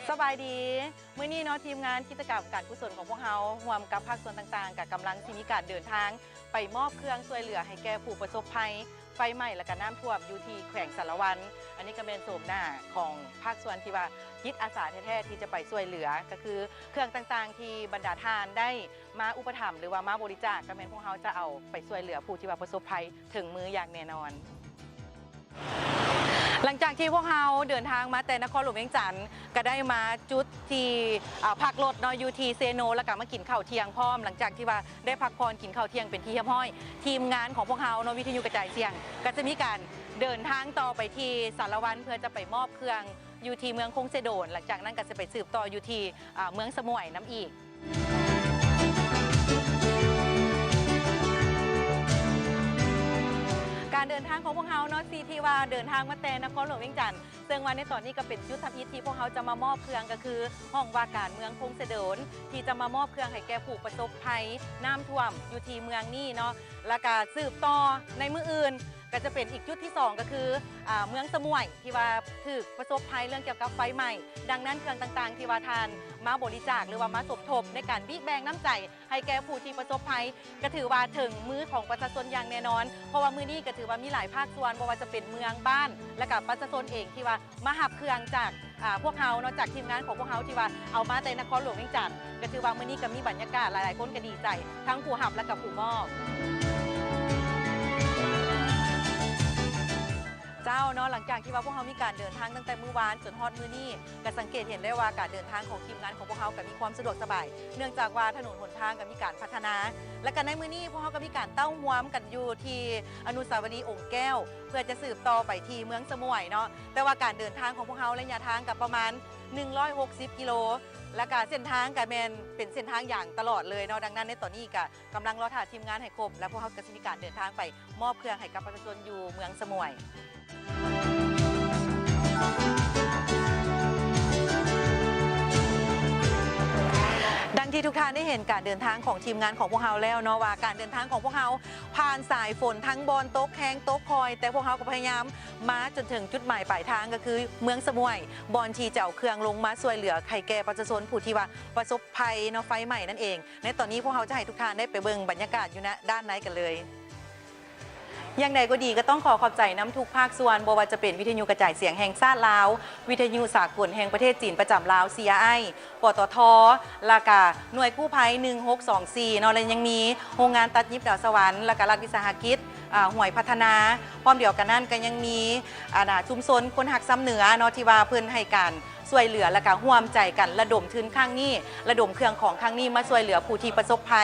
ສະບາຍດີ ມື້ນີ້ເນາະ ທີມງານກິດຈະກຳການກຸສົນຂອງພວກເຮົາ ຮ່ວມກັບພາກສ່ວນຕ່າງໆ ກໍກຳລັງຊິມີການເດີນທາງໄປມອບເຄື່ອງຊ່ວຍເຫຼືອໃຫ້ແກ່ຜູ້ປະສົບໄພໄຟໄໝ້ ແລະກະນ້ຳຖ້ວມຢູ່ທີ່ແຂວງສາລະວັນ. ອັນນີ້ກໍແມ່ນໂສມໜ້າຂອງພາກສ່ວນທີ່ວ່າຈິດອາສາແທ້ໆ ທີ່ຈະໄປຊ່ວຍເຫຼືອ ກໍຄືເຄື່ອງຕ່າງໆ ທີ່ບັນດາທ່ານໄດ້ມາອຸປະຖຳ ຫຼືວ່າມາບໍລິຈາກ ກໍແມ່ນພວກເຮົາຈະເອົາໄປຊ່ວຍເຫຼືອຜູ້ທີ່ວ່າປະສົບໄພເຖິງມືຢ່າງແນ່ນອນ. ຫຼັງຈາກທີ່ພວກເຮົາເດີນທາງມາແຕ່ນະຄອນຫຼວງວຽງຈັນ ກໍໄດ້ມາຈຸດທີ່ ອາ ພັກລົດເນາະ ຢູ່ທີ່ເຊໂນ ແລ້ວກໍມາກິນເຂົ້າທ່ຽງພ້ອມ. ຫຼັງຈາກທີ່ວ່າໄດ້ພັກຜ່ອນກິນເຂົ້າທ່ຽງເປັນທີ່ຮຽບຮ້ອຍ ທີມງານຂອງພວກເຮົາເນາະ ວິທະຍຸກະຈາຍສຽງ ກໍຈະມີການເດີນທາງຕໍ່ໄປທີ່ສາລະວັນ ເພື່ອຈະໄປມອບເຄື່ອງຢູ່ທີ່ເມືອງຄົງເຊໂດນ. ຫຼັງຈາກນັ້ນກໍຈະໄປສືບຕໍ່ຢູ່ທີ່ ອາ ເມືອງສະໝວຍນຳອີກ. ການເດີນທາງຂອງພວກເຮົາເນາະ ທີ່ ທີ່ວ່າເດີນທາງມາແຕ່ນະຄອນຫຼວງວຽງຈັນ ເຊິ່ງວ່າໃນຕອນນີ້ກໍເປັນຈຸດທຳອິດທີ່ພວກເຮົາຈະມາມອບເຄື່ອງ ກໍຄືຫ້ອງວ່າການເມືອງຄົງເຊໂດນ ທີ່ຈະມາມອບເຄື່ອງໃຫ້ແກ່ຜູ້ປະສົບໄພນ້ຳຖ້ວມຢູ່ທີ່ເມືອງນີ້ເນາະ. ແລ້ວກະສືບຕໍ່ໃນມື້ອື່ນ ກໍຈະເປັນອີກຈຸດທີສອງ ກໍຄື ອາ ເມືອງສະໝວຍ ທີ່ວ່າຖືກປະສົບໄພເລື່ອງກ່ຽວກັບໄຟໄໝ້. ດັ່ງນັ້ນ ເຄື່ອງຕ່າງໆ ທີ່ວ່າທ່ານມາບໍລິຈາກ ຫຼືວ່າມາສົມທົບໃນການບີກແບ່ງນ້ຳໃຈໃຫ້ແກ່ຜູ້ທີ່ປະສົບໄພ ກໍຖືວ່າເຖິງມືຂອງປະຊາຊົນຢ່າງແນ່ນອນ ເພາະວ່າມື້ນີ້ກໍຖືວ່າມີຫຼາຍພາກສ່ວນ ບໍ່ວ່າຈະເປັນເມືອງ, ບ້ານ ແລະກະປະຊາຊົນເອງ ທີ່ວ່າມາຮັບເຄື່ອງຈາກ ອາ ພວກເຮົາເນາະ ຈາກທີມງານຂອງພວກເຮົາທີ່ວ່າເອົາມາແຕ່ນະຄອນຫຼວງວຽງຈັນ. ກໍຖືວ່າມື້ນີ້ກໍມີບັນຍາກາດ ຫຼາຍໆຄົນກໍດີໃຈ ທັງຜູ້ຮັບ ແລະກະຜູ້ມອບ. ເຈົ້າເນາະ ຫຼັງຈາກທີ່ວ່າພວກເຮົາມີການເດີນທາງຕັ້ງແຕ່ມື້ວານຈົນຮອດມື້ນີ້ ກໍສັງເກດເຫັນໄດ້ວ່າການເດີນທາງຂອງທີມງານຂອງພວກເຮົາກໍມີຄວາມສະດວກສະບາຍ ເນື່ອງຈາກວ່າຖະໜົນຫົນທາງກໍມີການພັດທະນາ ແລະກະໃນມື້ນີ້ພວກເຮົາກໍມີການເຕົ້າຮ່ວມກັນຢູ່ທີ່ອະນຸສາວະລີອົງແກ້ວ ເພື່ອຈະສືບຕໍ່ໄປທີ່ເມືອງສະໝວຍເນາະ. ແຕ່ວ່າການເດີນທາງຂອງພວກເຮົາໄລຍະທາງກໍປະມານໜຶ່ງຮ້ອຍຫົກສິບກິໂລ ແລະກະເສັ້ນທາງກໍແມ່ນເປັນເສັ້ນທາງຢາງຕະຫຼອດເລີຍເນາະ. ດັ່ງນັ້ນໃນຕອນນີ້ກໍກຳລັງລໍຖ້າທີມງານໃຫ້ຄົບ ແລະພວກເຮົາກໍຊິມີການເດີນທາງໄປມອບເຄື່ອງໃຫ້ກັບປະຊາຊົນຢູ່ເມືອງສະໝວຍ. ດັ່ງທີ່ທຸກທ່ານໄດ້ເຫັນການເດີນທາງຂອງທີມງານຂອງພວກເຮົາແລ້ວເນາະ ວ່າການເດີນທາງຂອງພວກເຮົາຜ່ານສາຍຝົນ ທັງບ່ອນຕົກແຮງຕົກຄ່ອຍ ແຕ່ພວກເຮົາກໍພະຍາຍາມມາຈົນເຖິງຈຸດໝາຍປາຍທາງ ກໍຄືເມືອງສະໝວຍ ບ່ອນທີ່ຈະເອົາເຄື່ອງລົງມາຊ່ວຍເຫຼືອໃຫ້ແກ່ປະຊາຊົນຜູ້ທີ່ວ່າປະສົບໄພເນາະ ໄຟໄໝ້ນັ້ນເອງ. ໃນຕອນນີ້ພວກເຮົາຈະໃຫ້ທຸກທ່ານໄດ້ໄປເບິ່ງບັນຍາກາດຢູ່ນະ ດ້ານໃນກັນເລີຍ. ຢ່າງໃດກໍດີ ກໍຕ້ອງຂໍຂອບໃຈນຳທຸກພາກສ່ວນ ບໍ່ວ່າຈະເປັນວິທະຍຸກະຈາຍສຽງແຫ່ງຊາດລາວ, ວິທະຍຸສາກົນແຫ່ງປະເທດຈີນປະຈຳລາວ ຊີອາໄອ ປຕທ ແລ້ວກະໜ່ວຍກູ້ໄພໜຶ່ງຫົກສອງສີ່ເນາະ ແລະຍັງມີໂຮງງານຕັດຫຍິບດາວສະຫວັນ ແລ້ວກະລັດວິສາຫະກິດ ອາ ຫ້ວຍພັດທະນາ. ພ້ອມດຽວກັນນັ້ນກໍຍັງມີ ອາ ນາ ຊຸມຊົນຄົນຮັກຊຳເໜືອເນາະ ທີ່ວ່າເພິ່ນໃຫ້ການຊ່ວຍເຫຼືອ ແລ້ວກະຮ່ວມໃຈກັນລະດົມທຶນຄັ້ງນີ້ ລະດົມເຄື່ອງຂອງຄັ້ງນີ້ມາຊ່ວຍເຫຼືອຜູ້ທີ່ປະສົບໄພ.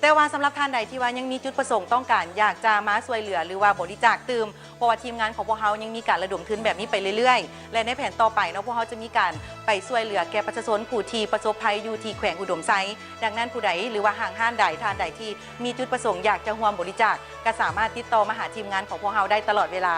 ແຕ່ວ່າສຳລັບທ່ານໃດທີ່ວ່າຍັງມີຈຸດປະສົງຕ້ອງການຢາກຈະມາຊ່ວຍເຫຼືອ ຫຼືວ່າບໍລິຈາກຕື່ມ ເພາະວ່າທີມງານຂອງພວກເຮົາຍັງມີການລະດົມທຶນແບບນີ້ໄປເລື້ອຍໆ ແລະໃນແຜນຕໍ່ໄປເນາະ ພວກເຮົາຈະມີການໄປຊ່ວຍເຫຼືອແກ່ປະຊາຊົນຜູ້ທີ່ປະສົບໄພຢູ່ທີ່ແຂວງອຸດົມໄຊ. ດັ່ງນັ້ນ ຜູ້ໃດ ຫຼືວ່າຫ້າງຮ້ານໃດ ທ່ານໃດທີ່ມີຈຸດປະສົງຢາກຈະຮ່ວມບໍລິຈາກ ກໍສາມາດຕິດຕໍ່ມາຫາທີມງານຂອງພວກເຮົາໄດ້ຕະຫຼອດເວລາ.